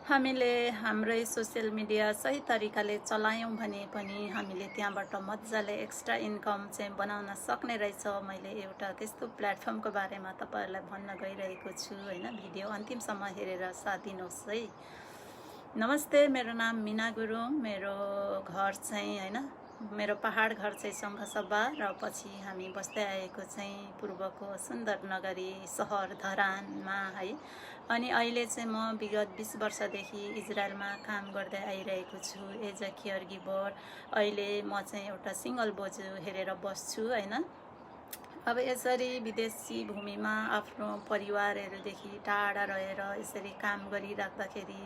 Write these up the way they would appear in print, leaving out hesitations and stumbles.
हामीले हाम्रै social media सही तरिकाले चलायौँ भने पनि हामीले त्यहाँबाट मजाले एक्स्ट्रा इन्कम चाहिँ बनाउन सक्ने रहेछ। मैले एउटा त्यस्तो प्लेटफर्मको बारेमा तपाईँहरूलाई भन्न गइरहेको छु होइन। भिडियो अन्तिमसम्म हेरेर साथ दिनुहोस् है। नमस्ते, मेरो नाम मिना गुरुङ। मेरो घर चाहिँ होइन, मेरो पहाड घर चाहिँ शङ्खसभा र पछि हामी बस्दै आएको चाहिँ पूर्वको सुन्दर नगरी सहर धरानमा है। अनि अहिले चाहिँ म विगत 20 वर्षदेखि इजरायलमा काम गर्दै आइरहेको छु एज अ केयर गिभर। अहिले म चाहिँ एउटा सिङ्गल बोजू हेरेर बस्छु होइन। अब यसरी विदेशी भूमिमा आफ्नो परिवारहरूदेखि टाढा रहेर यसरी काम गरिराख्दाखेरि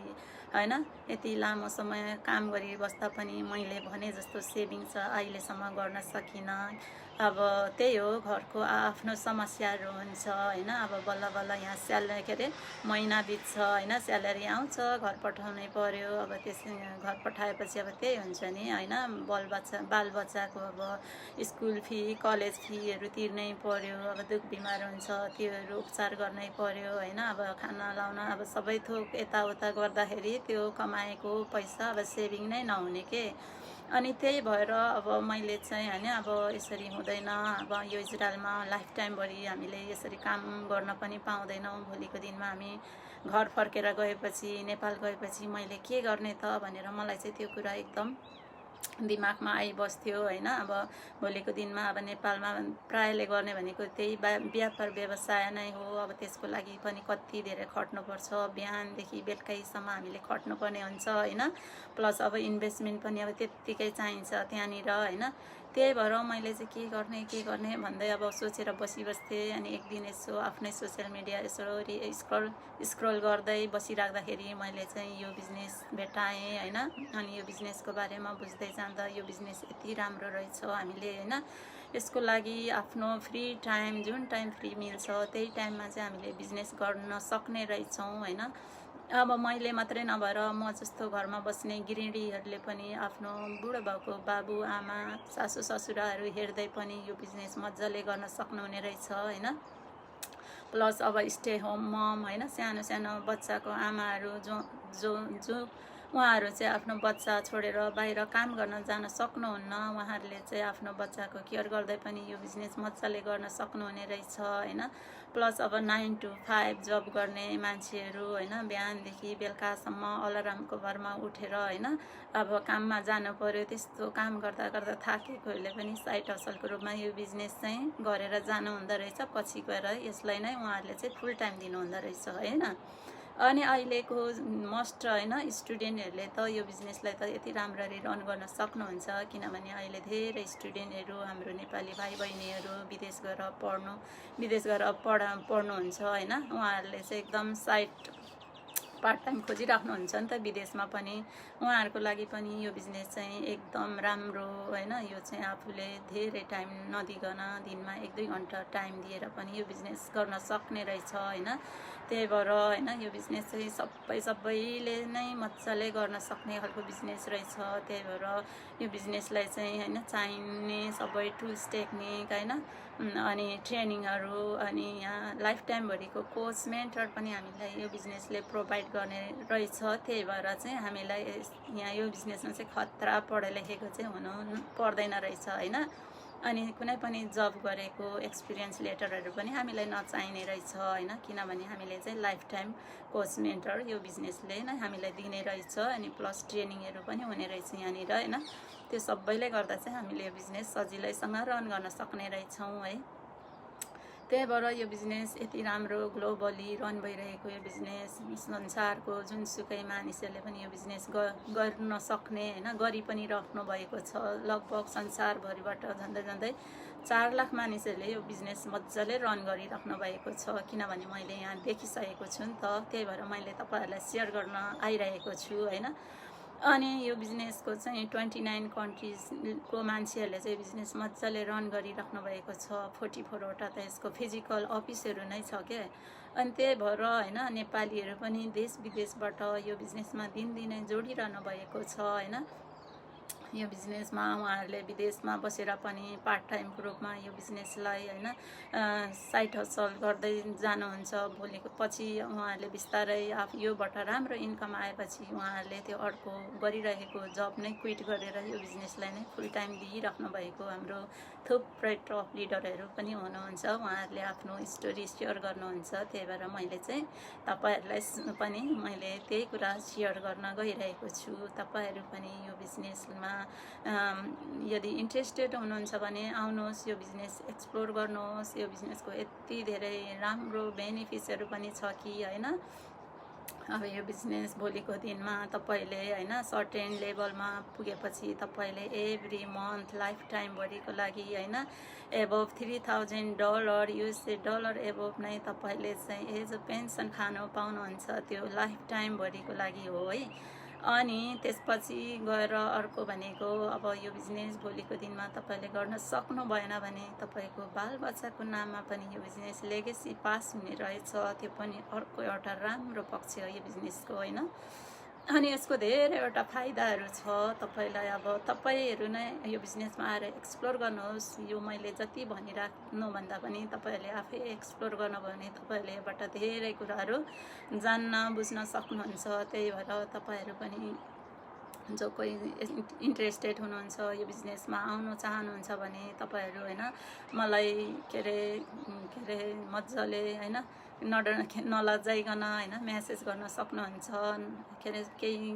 होइन, यति लामो समय काम गरिबस्दा पनि मैले भने जस्तो सेभिङ्स अहिलेसम्म गर्न सकिनँ। अब त्यही हो, घरको आफ्नो समस्याहरू हुन्छ होइन। अब बल्ल बल्ल यहाँ स्यालेरी के अरे महिना बित्छ होइन, स्यालेरी आउँछ, घर पठाउनै पर्यो। अब त्यसै घर पठाएपछि अब त्यही हुन्छ नि होइन, बालबच्चाको अब स्कुल फी कलेज फीहरू तिर्नै पर्यो। अब दुख बिमार हुन्छ त्योहरू उपचार गर्नै पर्यो होइन। अब खाना लाउन अब सबै थोक यताउता गर्दाखेरि त्यो कमाएको पैसा अब सेभिङ नै नहुने के। अनि त्यही भएर अब मैले चाहिँ होइन, अब यसरी हुँदैन। अब यो इजरायलमा लाइफ टाइमभरि हामीले यसरी काम गर्न पनि पाउँदैनौँ। भोलिको दिनमा हामी घर फर्केर गएपछि, नेपाल गएपछि मैले के गर्ने त भनेर मलाई चाहिँ त्यो कुरा एकदम दिमागमा आइबस्थ्यो होइन। अब भोलिको दिनमा अब नेपालमा प्रायःले गर्ने भनेको त्यही व्यापार व्यवसाय नै हो। अब त्यसको लागि पनि कति धेरै खट्नुपर्छ, बिहानदेखि बेलुकैसम्म हामीले खट्नुपर्ने हुन्छ होइन। प्लस अब इन्भेस्टमेन्ट पनि अब त्यत्तिकै चाहिन्छ त्यहाँनिर होइन। त्यही भएर मैले चाहिँ के गर्ने भन्दै अब सोचेर बसिबस्थेँ। अनि एक दिन यसो आफ्नै सोसियल मिडिया यसो स्क्रल गर्दै बसिराख्दाखेरि मैले चाहिँ यो बिजनेस भेटाएँ होइन। अनि यो बिजनेसको बारेमा बुझ्दै जाँदा यो बिजनेस यति राम्रो रहेछ, हामीले होइन यसको लागि आफ्नो फ्री टाइम, जुन टाइम फ्री मिल्छ त्यही टाइममा चाहिँ हामीले बिजनेस गर्न सक्ने रहेछौँ होइन। अब मैले मात्रै नभएर म जस्तो घरमा बस्ने गृहिणीहरूले पनि आफ्नो बुढोबाउको बाबु आमा सासू ससुराहरू हेर्दै पनि यो बिजनेस मजाले गर्न सक्नुहुने रहेछ होइन। प्लस अब स्टे होम मम होइन, सानो सानो बच्चाको आमाहरू जो उहाँहरू चाहिँ आफ्नो बच्चा छोडेर बाहिर काम गर्न जान सक्नुहुन्न। उहाँहरूले चाहिँ आफ्नो बच्चाको केयर गर्दै पनि यो बिजनेस मजाले गर्न सक्नुहुने रहेछ होइन। प्लस अब 9 to 5 जब गर्ने मान्छेहरू होइन, बिहानदेखि बेलुकासम्म अलार्मको भरमा उठेर होइन अब काममा जानु पर्यो। त्यस्तो काम गर्दा गर्दा थाकेकोहरूले पनि साइड हसलको रूपमा यो बिजनेस चाहिँ गरेर जानुहुँदो रहेछ। पछि गएर यसलाई नै उहाँहरूले चाहिँ फुल टाइम दिनुहुँदो रहेछ होइन। अनि अहिलेको मोस्ट होइन स्टुडेन्टहरूले त यो बिजनेसलाई त यति राम्ररी रन गर्न सक्नुहुन्छ, किनभने अहिले धेरै स्टुडेन्टहरू हाम्रो नेपाली भाइ बहिनीहरू विदेश गएर पढ्नुहुन्छ होइन। उहाँहरूले चाहिँ एकदम साइड पार्ट टाइम खोजिराख्नुहुन्छ नि त विदेशमा पनि। उहाँहरूको लागि पनि यो बिजनेस चाहिँ एकदम राम्रो होइन। यो चाहिँ आफूले धेरै टाइम नदिकन दिनमा 1-2 घन्टा टाइम दिएर पनि यो बिजनेस गर्न सक्ने रहेछ होइन। त्यही भएर होइन यो बिजनेस चाहिँ सबैले नै मजाले गर्न सक्ने खालको बिजनेस रहेछ। त्यही भएर यो बिजनेसलाई चाहिँ होइन चाहिने सबै टुल्स टेक्निक होइन, अनि ट्रेनिङहरू, अनि यहाँ लाइफ टाइमभरिको कोच मेन्टर पनि हामीलाई यो बिजनेसले प्रोभाइड गर्ने रहेछ। त्यही भएर चाहिँ हामीलाई यहाँ यो बिजनेसमा चाहिँ खतरा पढे लेखेको चाहिँ हुनु पर्दैन रहेछ होइन। अनि कुनै पनि जब गरेको एक्सपिरियन्स लेटरहरू पनि हामीलाई नचाहिने रहेछ होइन, किनभने हामीले चाहिँ लाइफ टाइम कोच मेन्टर यो बिजनेसले नै हामीलाई दिने रहेछ। अनि प्लस ट्रेनिङहरू पनि हुने रहेछ यहाँनिर होइन। त्यो सबैले गर्दा चाहिँ हामीले यो बिजनेस सजिलैसँग रन गर्न सक्ने रहेछौँ है। त्यही भएर यो बिजनेस यति राम्रो ग्लोबली रन भइरहेको यो बिजनेस संसारको जुनसुकै मानिसहरूले पनि यो बिजनेस गर्न सक्ने होइन, गरि पनि राख्नु भएको छ। लगभग संसारभरिबाट झन्डै 4 लाख मानिसहरूले यो बिजनेस मजाले रन गरिराख्नु भएको छ, किनभने मैले यहाँ देखिसकेको छु नि त। त्यही भएर मैले तपाईँहरूलाई सेयर गर्न आइरहेको छु होइन। अनि यो बिजनेसको चाहिँ 29 कन्ट्रिजको मान्छेहरूले चाहिँ बिजनेस मजाले रन गरिराख्नु भएको छ। 44वटा त यसको फिजिकल अफिसहरू नै छ क्या। अनि त्यही भएर होइन नेपालीहरू पनि देश विदेशबाट यो बिजनेसमा दिनदिनै जोडिरहनु भएको छ होइन। यो बिजनेसमा उहाँहरूले विदेशमा बसेर पनि पार्ट टाइमको रूपमा यो बिजनेसलाई होइन साइड हसल गर्दै जानुहुन्छ। भोलिको पछि उहाँहरूले बिस्तारै योबाट राम्रो इन्कम आएपछि उहाँहरूले त्यो अर्को गरिरहेको जब नै क्विट गरेर यो बिजनेसलाई नै फुल टाइम दिइराख्नु भएको हाम्रो थुप्रै टप लिडरहरू पनि हुनुहुन्छ। उहाँहरूले आफ्नो स्टोरी सेयर गर्नुहुन्छ। त्यही भएर मैले चाहिँ तपाईँहरूलाई पनि मैले त्यही कुरा सेयर गर्न गइरहेको छु। तपाईँहरू पनि यो बिजनेसमा यदि इन्ट्रेस्टेड हुनुहुन्छ भने आउनुहोस्, यो बिजनेस एक्सप्लोर गर्नुहोस्। यो बिजनेसको यति धेरै राम्रो बेनिफिट्सहरू पनि छ कि होइन। अब यो बिजनेस भोलिको दिनमा तपाईँले होइन सर्टेन लेभलमा पुगेपछि तपाईँले एभ्री मन्थ लाइफ टाइमभरिको लागि होइन एबोभ $3000 युएसए डलर एबोभ नै तपाईँले चाहिँ एज अ पेन्सन खानु पाउनुहुन्छ। त्यो लाइफ टाइमभरिको लागि हो है। अनि त्यसपछि गएर अर्को भनेको अब यो बिजनेस भोलिको दिनमा तपाईँले गर्न सक्नु भएन भने तपाईँको बालबच्चाको नाममा पनि यो बिजनेस लेगेसी पास हुने रहेछ। त्यो पनि अर्को एउटा राम्रो पक्ष हो यो बिजनेसको होइन। अनि यसको धेरैवटा फाइदाहरू छ। तपाईँलाई अब तपाईँहरू नै यो बिजनेसमा आएर एक्सप्लोर गर्नुहोस्। यो मैले जति भनिराख्नुभन्दा पनि तपाईँहरूले आफै एक्सप्लोर गर्नुभयो भने तपाईँहरूले यबाट धेरै कुराहरू जान्न बुझ्न सक्नुहुन्छ। त्यही भएर तपाईँहरू पनि जो कोही इन्ट्रेस्टेड हुनुहुन्छ यो बिजनेसमा आउनु चाहनुहुन्छ भने तपाईँहरू होइन मलाई के अरे मजाले होइन नलजाइकन होइन म्यासेज गर्न सक्नुहुन्छ। के अरे केही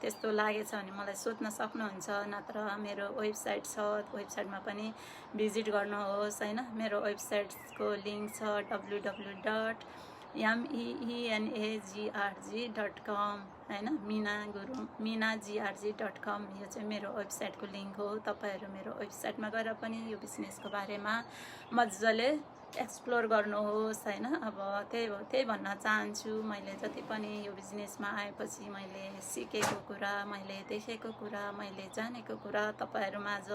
त्यस्तो लागेछ भने मलाई सोध्न सक्नुहुन्छ। नत्र मेरो वेबसाइट छ, वेबसाइटमा पनि भिजिट गर्नुहोस् होइन। मेरो वेबसाइटको लिङ्क छ www.meenagrg.com होइन, minagrg.com। यो चाहिँ मेरो वेबसाइटको लिङ्क हो। तपाईँहरू मेरो वेबसाइटमा गएर पनि यो बिजनेसको बारेमा मजाले एक्सप्लोर गर्नुहोस् होइन। अब त्यही भन्न चाहन्छु। मैले जति पनि यो बिजनेसमा आएपछि मैले सिकेको कुरा, मैले देखेको कुरा, मैले जानेको कुरा तपाईँहरूमाझ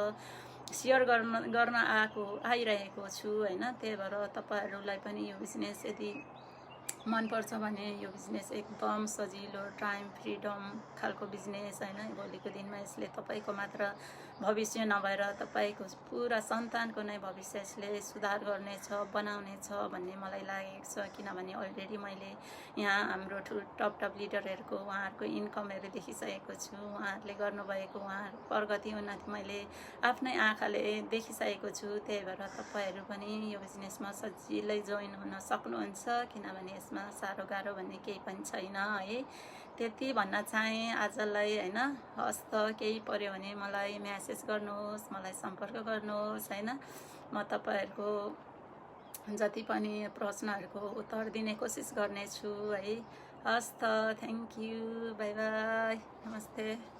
सेयर गर्न आइरहेको छु होइन। त्यही भएर तपाईँहरूलाई पनि यो बिजनेस यदि मनपर्छ भने यो बिजनेस एकदम सजिलो टाइम फ्रिडम खालको बिजनेस होइन। भोलिको दिनमा यसले तपाईँको मात्र भविष्य नभएर तपाईँको पुरा सन्तानको नै भविष्य यसले सुधार गर्नेछ, बनाउनेछ भन्ने मलाई लागेको छ। किनभने अलरेडी मैले यहाँ हाम्रो टप लिडरहरूको उहाँहरूको इन्कमहरू देखिसकेको छु। उहाँहरूले गर्नुभएको उहाँहरूको प्रगति उन्नति मैले आफ्नै आँखाले देखिसकेको छु। त्यही भएर तपाईँहरू पनि यो बिजनेसमा सजिलै जोइन हुन सक्नुहुन्छ। किनभने यसमा साह्रो गाह्रो भन्ने केही पनि छैन है। त्यति भन्न चाहेँ आजलाई होइन। हस् त केही पर्यो भने मलाई म्यासेज गर्नुहोस्, मलाई सम्पर्क गर्नुहोस् होइन। म तपाईँहरूको जति पनि प्रश्नहरूको उत्तर दिने कोसिस गर्नेछु है। हस् त, थ्याङ्क यू, बाई बाई, नमस्ते।